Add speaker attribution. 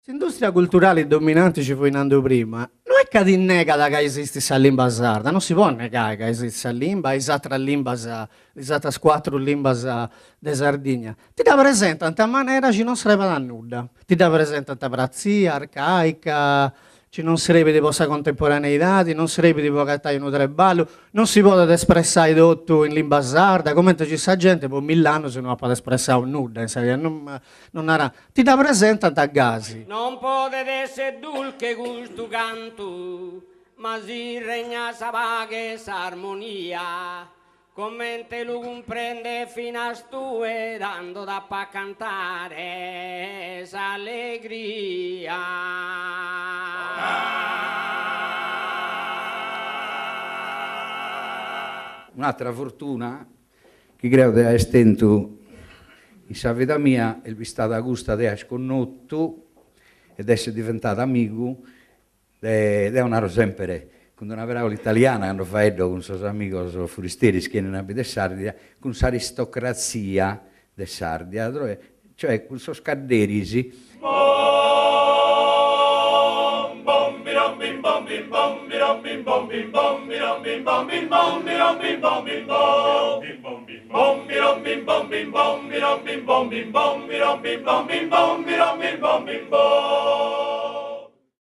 Speaker 1: S'industria culturali dominanti ci fui nandu prima, no est ca ti negat ca esistit sa limba sarda, non si podit negai ca esistit sa limba e is atras limbas, is atras cuatru limbas de Sardigna, ti dda presentant a manera chi non srebat a nudda, ti dda presentant pratzia, arcaica, chi non srebit po sa contemporaneidadi, non srebit po agatai unu treballu, non si podet espressai totu in limba sarda, comente chi sa gente po mill'annus no apat espressau nudda in sa vida, non non narat, ti dda presentant gasi.
Speaker 2: Non podet esser dulche custu cantu, ma si regnat sa paghe e s'armonia, comente lu cumprendes finas tue tando t'apo a cantare s'allegria.
Speaker 3: Un'àtera fortuna chi creo de aer tentu in sa vida mia est bistada custa de aer connotu e de esser diventadu amigu de, deo naro sempre cun una paraula italiana cando faeddo cun sos amigos furisteris chi 'enin a bider Sardia, cun s'aristocratzia de Sardia, cioè cun sos cadderis.